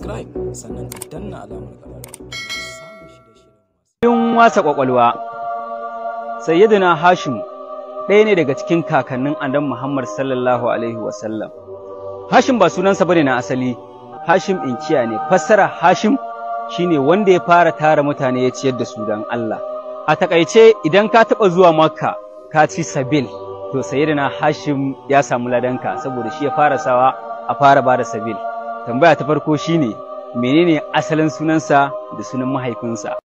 Subscribe sannan ka danna alamar ƙararrawa domin samun shirye-shiryen Yin wasa ƙwaƙwalwa. Sayyidina Hashim ɗaya ne daga cikin kakannin Annabi Muhammad sallallahu alaihi wasallam. Hashim ba sunansa bane na asali, Hashim inkiya ne. Fassara Hashim shine wanda ya fara tara mutane ya ciyar da su don Allah. A takaice, idan ka taɓa zuwa Makka ka ci sabil, to Sayyidina Hashim ya samu ladanka saboda shi ya fara sawa a fara bada sabil. Tambaya ta farko shine, menene asalin sunansa da sunan mahaifinsa?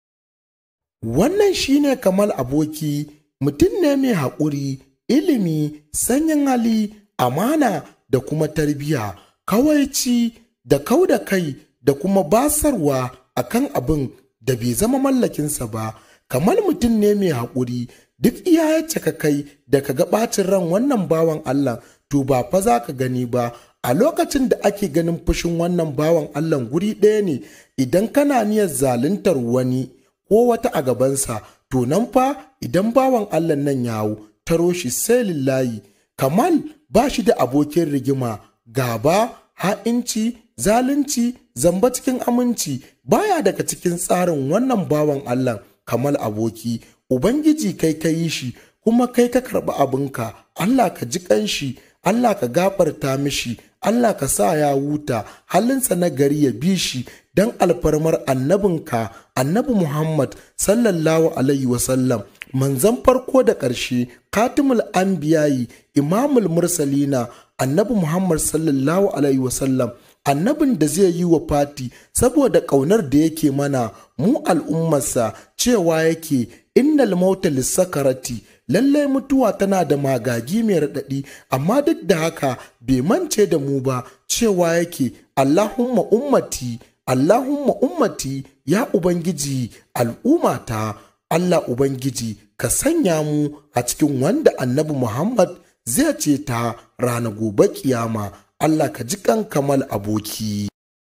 Wannan shine Kamal Aboki, mutum ne mai haƙuri, ilimi, sanyin hali, amana da kuma tarbiyya, kawaici da kau da kai da kuma basarwa akan abin da bai zama mallakinsa ba. Kamal mutum ne mai haƙuri, duk iya yacce ka kai da ka ga ɓacin ran wannan bawan Allah, to ba fa za ka gani ba. A lokacin da ake ganin fushin wannan bawan Allah guri ɗaya ne, idan kana niyyar zaluntar wani ko wata a gabansa, to nan fa idan bawan Allah nan ya hau taro shi sai lillahi. Kamal ba shi da abokin rigima, gaba, ha'inci, zalunci, zamba cikin aminci baya daga cikin tsarin wannan bawan Allah. Kamal Aboki, Ubangiji kai ka yi shi kuma kai ka karɓi abinka. Allah ka ji ƙanshi, Allah ka gafarta mishi, Allah ka sa ya huta, halinsa na gari ya bi shi don alfarmar annabinka, Annabi Muhammad sallallahu alaihi wasallam, manzon farko da ƙarshe, katimul anbiyayi, imamul mursalina, Annabi Muhammad sallallahu alaihi wasallam, annabin da zai yi wa fati saboda ƙaunar da yake mana mu al'ummarsa, cewa yake innal mauta lissakarati, lallai mutuwa tana da magagi mai raɗaɗi, amma duk da haka bai mance da mu ba, cewa yake Allahumma ummati, Allahumma ummati, ya Ubangiji al'ummata. Allah Ubangiji ka sanya mu a cikin wanda Annabi Muhammad zai ceta ranar gobe kiyama. Allah ka ji kan Kamal Aboki.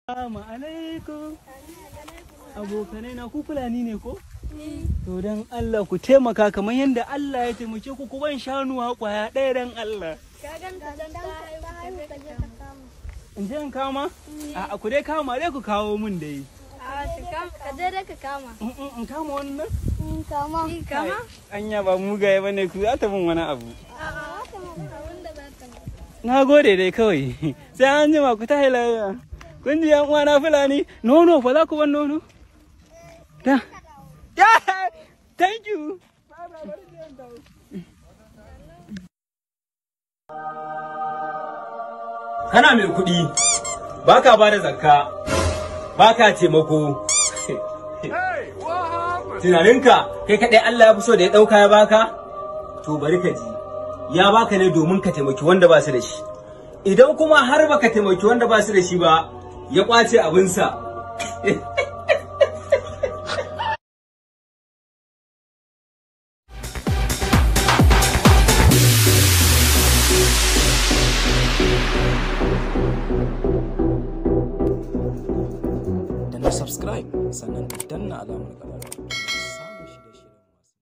Assalamu alaikum. Abokanai na, ku Fulani ne ko? To dan Allah ku taimaka kamar yadda Allah ya taimake ku, ku ban shanuwa kwaya ɗaya dan Allah. Ka ganta dan ta haihu, ka je ka kama. In je in kama? A'a, ku dai kama dai ku kawo mun dai. A ka je dai ka kama. In kama wannan? Kama. Kama? Anya ba mugaye bane ku, za ta bin wani abu. A'a, ta abin da za ta. Na gode dai kawai. Sai an jima, ku ta lafiya. Kun ji yan uwana Fulani, nono fa za ku ban nono? Da. Yeah, thank you. Kana mai kuɗi, baka ba da zakka, baka taimako. Tunaninka kai kaɗai Allah ya fi so da ya ɗauka ya baka? To bari ka ji, ya baka ne domin ka taimaki wanda ba su da shi. Idan kuma har baka taimaki wanda ba su da shi ba, ya ƙwace abinsa. Danna subscribe sannan ka danna alamar ƙararrawa.